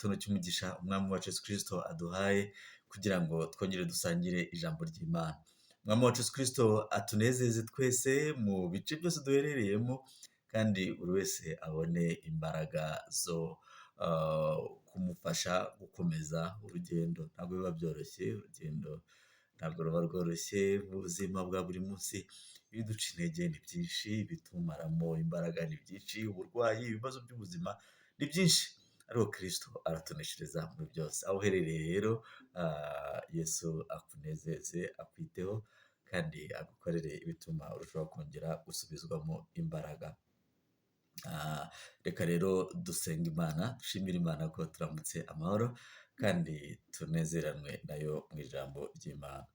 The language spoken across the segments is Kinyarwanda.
Igitondo cy'umugisha Umwami wacu Yesu Kristo aduhaye kugira ngo twongere dusangire ijambo ry'Imana. Umwami wacu Yesu Kristo atunezeze twese mu bice byose duherereyemo, kandi buri wese abone imbaraga zo kumufasha gukomeza urugendo. Ntabwo biba byoroshye, urugendo ntabwo ruba rworoshye mu buzima bwa buri munsi, ibiduca intege ni byinshi, ibitumaramo imbaraga ni byinshi, uburwayi, ibibazo by'ubuzima ni byinshi, ariko Kristo aratuneshereza muri byose. Aho uherereye rero, Yesu akunezeze, akwiteho kandi agukorere ibituma urushaho kongera gusubizwamo imbaraga. Reka rero dusenge Imana, dushimire Imana ko turamutse amahoro kandi tunezeranwe nayo mu ijambo ry'Imana.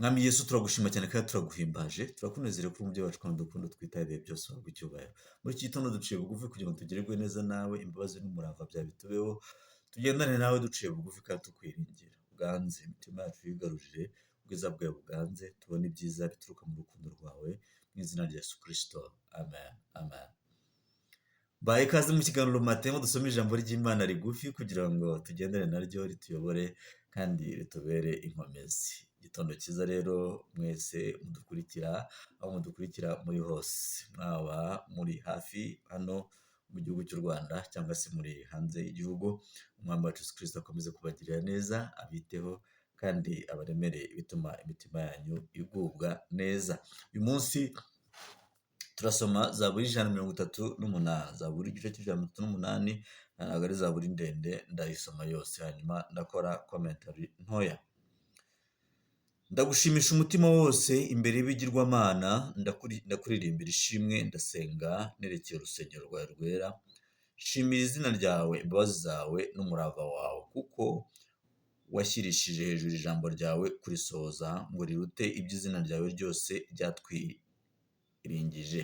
Mwami Yesu, turagushima cyane kandi turaguhimbaje, turakunezerewe kuri umubyeyi wacu kandi dukunda twitaye ibihe byose, uhabwa icyubahiro. Muri iki gitondo duciye bugufi kugira ngo tugirirwe neza nawe, imbabazi n'umurava byawe bitubeho, tugendane nawe duciye bugufi kandi tukwiringira. Uganze imitima yacu yigarurire, ubwiza bwawe buganze, tubone ibyiza bituruka mu rukundo rwawe, mu izina rya Yesu Kristo. Amen. Amen. Baye ikaze mu kiganiro Matengo, dusome ijambo ry'Imana rigufi kugira ngo tugendane naryo, rituyobore kandi ritubere inkomezi. Igitondo cyiza rero mwese mudukurikira, aho mudukurikira muri hose, mwaba muri hafi hano mu gihugu cy'u Rwanda cyangwa se muri hanze y'igihugu, Umwami wacu Yesu Kristo akomeze kubagirira neza, abiteho kandi abaremere ibituma imitima yanyu igubwa neza. Uyu munsi turasoma Zaburi 138, Zaburi igice cy'138, ntabwo ari zaburi ndende, ndayisoma yose hanyuma ndakora commentary ntoya. Ndagushimisha umutima wose imbere y'ibigirwamana, ndakuririmbira ishimwe, ndasenga nerekeye urusengero rwawe rwera. Shimira izina ryawe, imbabazi zawe n'umurava wawe, kuko washyirishije hejuru ijambo ryawe kurisohoza, ngo rirute iby'izina ryawe ryose ryatwiringije.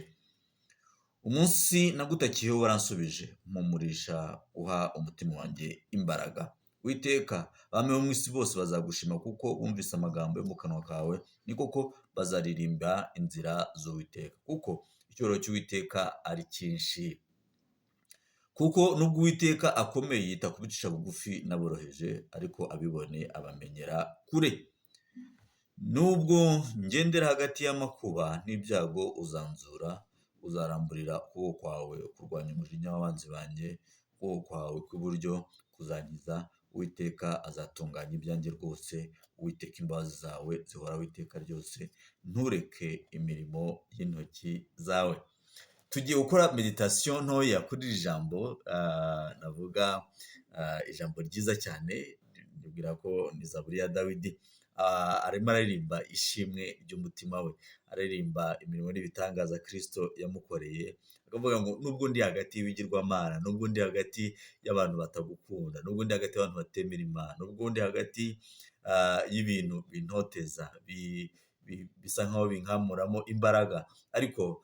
Umunsi nagutakiyeho waransubije, mpumurisha guha umutima wanjye imbaraga. Uwiteka, abami bo mu isi bose bazagushima kuko bumvise amagambo yo mu kanwa kawe, ni koko bazaririmba inzira z'Uwiteka, kuko icyubahiro cy'Uwiteka ari cyinshi. Kuko nubwo Uwiteka akomeye, yita ku bicisha bugufi n'aboroheje, ariko abibone abamenyera kure. Nubwo ngendera hagati y'amakuba n'ibyago, uzanzura, uzaramburira ukuboko kwawe kurwanya umujinya w'abanzi banjye, ukuboko kwawe kw'iburyo kuzankiza. Uwiteka azatunganya ibyanjye rwose, Uwiteka, imbabazi zawe zihoraho iteka ryose, ntureke imirimo y'intoki zawe. Tugiye gukora méditation ntoya kuri iri jambo, navuga ijambo ryiza cyane, nibwira ko ni Zaburi ya Dawidi. Arimo aririmba ishimwe ry'umutima we, aririmba imirimo n'ibitangaza Kristo yamukoreye, akavuga ngo nubwo ndi hagati y'ibigirwamana, nubwo ndi hagati y'abantu batagukunda, nubwo ndi hagati y'abantu batemera Imana, nubwo ndi hagati y'ibintu bintoteza, bisa nkaho binkamuramo imbaraga, ariko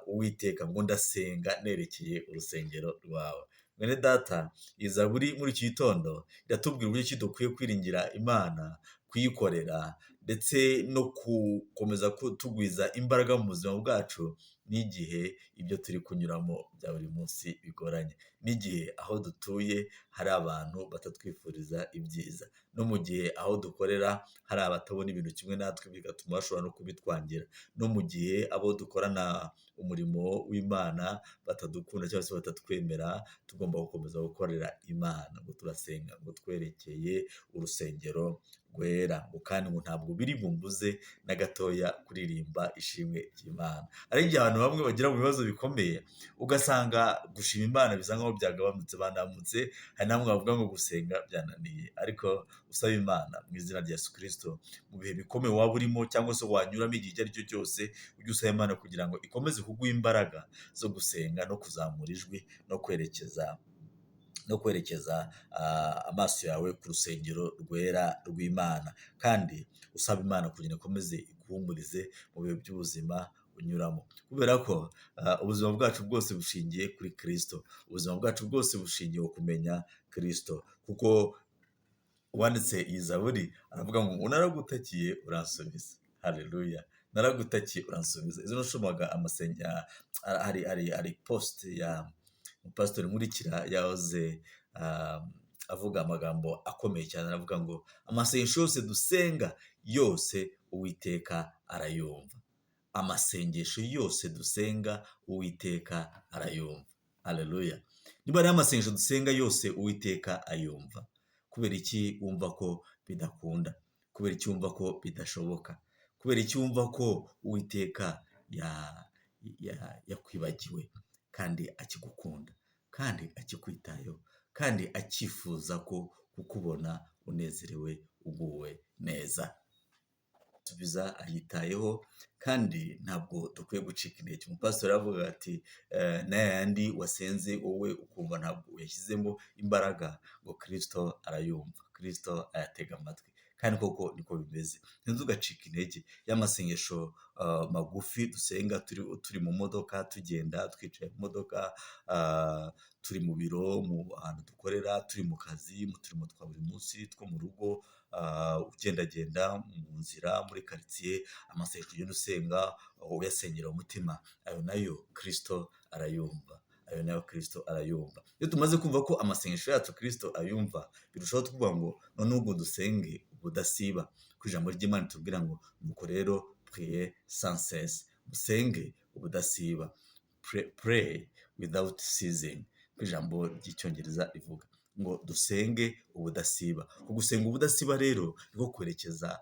Uwiteka, ngo ndasenga nerekeye urusengero rwawe. Mwene data, iyi zaburi muri iki gitondo iratubwira uburyo ki dukwiye kwiringira Imana, kuyikorera ndetse no gukomeza tugwiza imbaraga mu buzima bwacu, n'igihe ibyo turi kunyuramo bya buri munsi bigoranye, n'igihe aho dutuye hari abantu batatwifuriza ibyiza, no mu gihe aho dukorera hari abatabona ibintu kimwe natwe, bigatuma bashobora no kubitwangira, no mu gihe abo dukorana umurimo w'Imana batadukunda cyangwa se batatwemera, tugomba gukomeza gukorera Imana. Ngo turasenga ngo twerekeye urusengero rwera, ngo kandi ngo ntabwo biri bumbuze na gatoya kuririmba ishimwe ry'Imana. Hari igihe abantu bamwe bagera mu bibazo bikomeye, ugasanga gushima Imana bisa nkaho byagabanutse, banamutse, hari namwe bavuga ngo gusenga byananiye, ariko usaba Imana mu izina rya Yesu Kristo, mu bihe bikomeye waba urimo cyangwa se wanyuramo igihe icyo ari cyo cyose, ujye usaba Imana kugira ngo ikomeze kuguha imbaraga zo gusenga no kuzamura ijwi no kwerekeza amaso yawe ku rusengero rwera rw'Imana, kandi usaba Imana kugira ngo ikomeze iguhumurize mu bihe by'ubuzima unyuramo, kubera ko ubuzima bwacu bwose bushingiye kuri Kristo, ubuzima bwacu bwose bushingiye ku kumenya Kristo, kuko uwanditse iyi zaburi aravuga ngo naragutakiye uransubiza, haleluya, naragutakiye uransubiza. Izo nashomaga amasenya, hari post ya umupasitori nkurikira yahoze avuga amagambo akomeye cyane, aravuga ngo amasengesho yose dusenga yose Uwiteka arayumva. Amasengesho yose dusenga Uwiteka arayumva. Haleluya! Niba ari amasengesho dusenga yose Uwiteka ayumva, kubera iki wumva ko bidakunda? Kubera iki wumva ko bidashoboka? Kubera iki wumva ko Uwiteka yakwibagiwe kandi akigukunda, kandi akikwitayeho, kandi akifuza ko kukubona unezerewe, uguwe neza? Subiza ayitayeho kandi ntabwo dukwiye gucika intege. Umupasitori aravuga ati n'ayandi wasenze wowe ukumva ntabwo uyashyizemo imbaraga, ngo Kristo arayumva, Kristo ayatega amatwi. Kandi koko niko bimeze. Ntitugacike intege. Ya masengesho magufi dusenga turi mu modoka, tugenda, twicaye mu modoka, turi mu biro, mu hantu dukorera, turi mu kazi, mu turimo twa buri munsi two mu rugo, ugendagenda mu nzira, muri karitsiye, amasengesho ugenda usenga uyasengera umutima, ayo nayo Kristo arayumva. Ayo nayo Kristo arayumva. Iyo tumaze kumva ko amasengesho yacu Kristo ayumva, birushaho kuvuga ngo noneho ubwo dusenge ubudasiba. Ku ijambo ry'Imana tubwira ngo nuko rero priez sans cesse, musenge ubudasiba, pray without ceasing, ku ijambo ry'Icyongereza rivuga ngo dusenge ubudasiba. Gusenga ubudasiba rero niko kwerekeza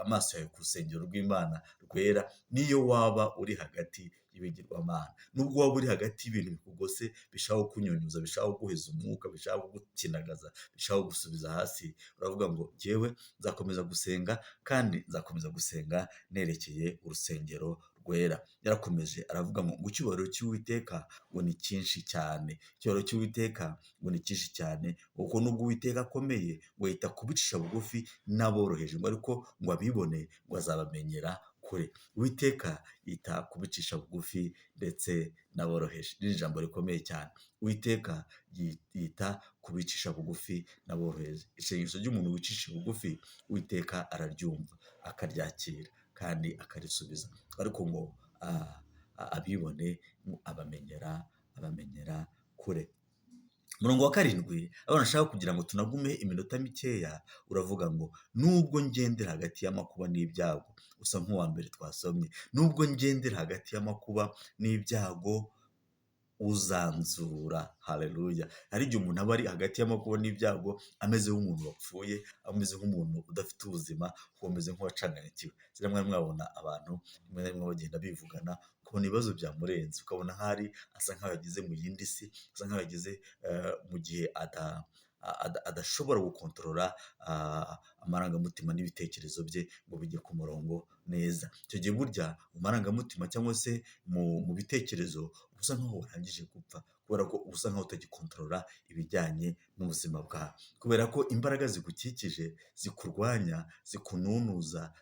amaso yawe ku rusengero rw'Imana rwera, n'iyo waba uri hagati y'ibigirwamana, nubwo waba uri hagati y'ibintu bikugose, bishaka kukunyunyuza, bishaka kuguheza umwuka, bishaka kugukinagaza, bishaka kugusubiza hasi, uravuga ngo jyewe nzakomeza gusenga kandi nzakomeza gusenga nerekeye urusengero rwera. Yarakomeje aravuga ngo icyubahiro cy'Uwiteka ngo ni cyinshi cyane, icyubahiro cy'Uwiteka ngo ni cyinshi cyane, kuko nubwo Uwiteka akomeye ngo yita kubicisha bugufi n'aboroheje, ngo ariko ngo abibone ngo azabamenyera kure. Uwiteka yita kubicisha bugufi ndetse n'aboroheje. Iri ni ijambo rikomeye cyane. Uwiteka yita kubicisha bugufi n'aboroheje. Isengesho ry'umuntu wicisha bugufi Uwiteka araryumva, akaryakira kandi akarisubiza, ariko ngo abibone abamenyera kure. Umurongo wa 7 abana nashaka kugira ngo tunagume iminota mikeya, uravuga ngo nubwo ngendera hagati y'amakuba n'ibyago, usa nk'uwa mbere twasomye, nubwo ngendera hagati y'amakuba n'ibyago uzanzura. Haleluya! Hari igihe umuntu aba ari hagati y'amakuba n'ibyago ameze nk'umuntu wapfuye, ameze nk'umuntu udafite ubuzima, umeze nk'uwacanganyikiwe. Mwari mwabona abantu rimwe na rimwe bagenda bivugana, ukabona ibibazo byamurenze, ukabona nk'aho asa nk'aho yageze mu yindi si, asa nk'aho yageze mu gihe adashobora gukontorora amarangamutima n'ibitekerezo bye ngo bijye ku murongo neza. Icyo gihe burya mu marangamutima cyangwa se mu bitekerezo usa nk'aho warangije gupfa, kubera ko usa nk'aho utagikontorora ibijyanye n'ubuzima bwawe, kubera ko imbaraga zigukikije zikurwanya, zikununuza,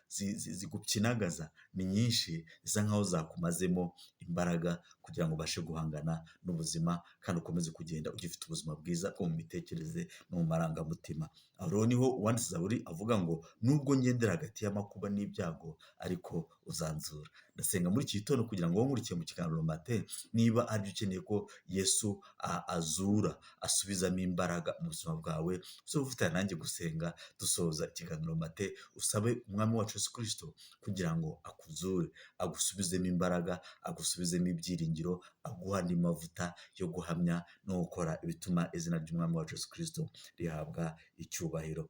zigupyinagaza ni nyinshi, zisa nk'aho zakumazemo imbaraga kugira ngo ubashe guhangana n'ubuzima kandi ukomeze kugenda ugifite ubuzima bwiza bwo mu mitekerereze no mu marangamutima. Aho rero niho uwanditse Zaburi avuga ngo nubwo ngendera hagati y'amakuba n'ibyago ariko uzanzura. Ndasenga muri iki gitondo kugira ngo wowe unkurikiye mu kiganiro mate, niba aribyo ukeneye ko Yesu azura, asubizamo imbaraga mu buzima bwawe, uze gufatanya nanjye gusenga dusoza ikiganiro mate, usabe Umwami wacu Yesu Kristo kugira ngo akuzure, agusubizemo imbaraga, agusubizemo ibyiringiro, aguha andi mavuta yo guhamya no gukora ibituma izina ry'Umwami wacu Yesu Kristo rihabwa icyubahiro.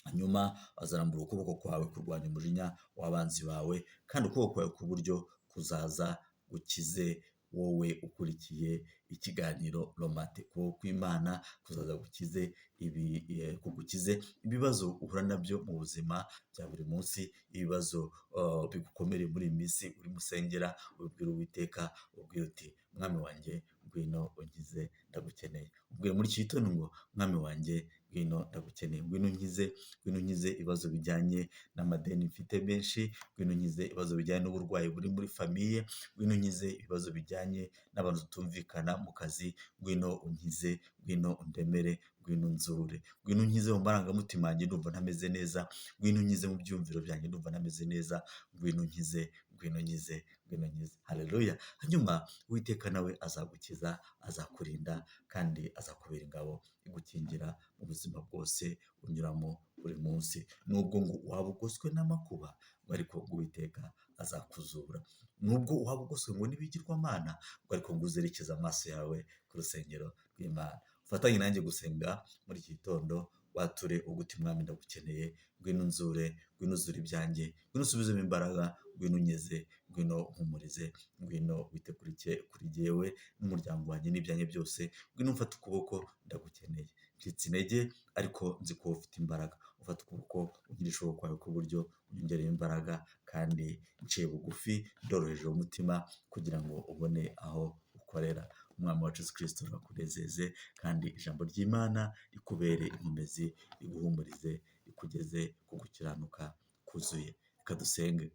Hanyuma azarambura ukuboko kwawe kurwanya umujinya w'abanzi bawe, kandi ukuboko kwawe kw'iburyo kuzaza gukize wowe ukurikiye ikiganiro Romate. Ukuboko kw'Imana kuzaza gukize kugukize ibibazo uhura nabyo mu buzima bya buri munsi, ibibazo bigukomereye muri iyi minsi urimo usengera, ubibwira Uwiteka, ubwira uti Mwami wanjye ngwino unkize ndagukeneye. Ubwire muri iki gitondo ngo Mwami wanjye ngwino ndagukeneye, ngwino unkize, ngwino unkize ibibazo bijyanye n'amadeni mfite menshi, ngwino unkize ibibazo bijyanye n'uburwayi buri muri famiye, ngwino unkize ibibazo bijyanye n'abantu tutumvikana mu kazi, ngwino unkize, ngwino undemere, ngwino unzure, ngwino unkize mu marangamutima yanjye ndumva ntameze neza, ngwino unkize mu byumviro byanjye ndumva ntameze neza, ngwino unkize, ngwino unkize, ngwino unkize. Haleluya! Hanyuma Uwiteka nawe azagukiza, azakurinda kandi azakubera ingabo igukingira mu buzima bwose unyuramo buri munsi. Nubwo ngo waba ugoswe n'amakuba, ngo ariko ngo Uwiteka azakuzura. Nubwo waba ugoswe ngo n'ibigirwamana, ngo ariko ngo uzerekeze amaso yawe ku rusengero rw'Imana. Ufatanye nanjye gusenga muri iki gitondo, wature uguti: "Mwami, ndagukeneye, ngwino unzure, ngwino uzure ibyanjye, ngwino usubizemo imbaraga, ngwino unyeze, ngwino umpumurize, ngwino wite kuri jyewe n'umuryango wanjye n'ibyanjye byose, ngwino umfate ukuboko, ndagukeneye. Ncitse intege ariko nzi ko ufite imbaraga. Ufate ukuboko, ungirishe ukuboko kwawe kw'iburyo, unyongerere imbaraga, kandi nciye bugufi, ndoroheje umutima kugira ngo ubone aho ukorera." Umwami wacu Yesu Kristo akunezeze, kandi ijambo ry'Imana rikubere inkomezi, riguhumurize, rikugeze ku gukiranuka kuzuye. Reka dusenge.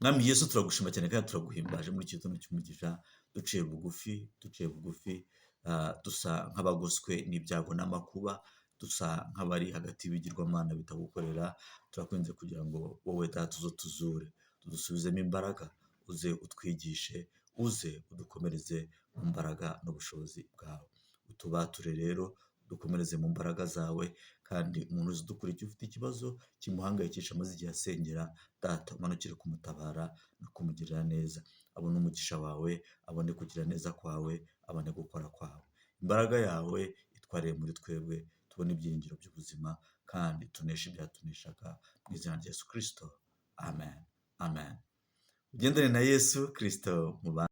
Mwami Yesu, turagushima cyane kandi turaguhimbaje muri iki gitondo cy'umugisha. Duciye bugufi, duciye bugufi, dusa nk'abagoswe n'ibyago n'amakuba, dusa nk'abari hagati y'ibigirwamana bitagukorera. Turakwinginze kugira ngo wowe Data uze utuzure, tudusubizemo imbaraga, uze utwigishe, uze udukomereze mu mbaraga n'ubushobozi bwawe. Utubature rero, dukomereze mu mbaraga zawe. Kandi umuntu wese udukurikiye ufite ikibazo kimuhangayikisha amaze igihe asengera, Data, umanukire kumutabara no kumugirira neza, abone umugisha wawe, abone kugira neza kwawe, abone gukora kwawe. Imbaraga yawe itwarire muri twebwe, tubone ibyiringiro by'ubuzima kandi tuneshe ibyatuneshaga, mu izina rya Yesu Kirisito, amen, amen. Ugendane na Yesu Kirisito mu.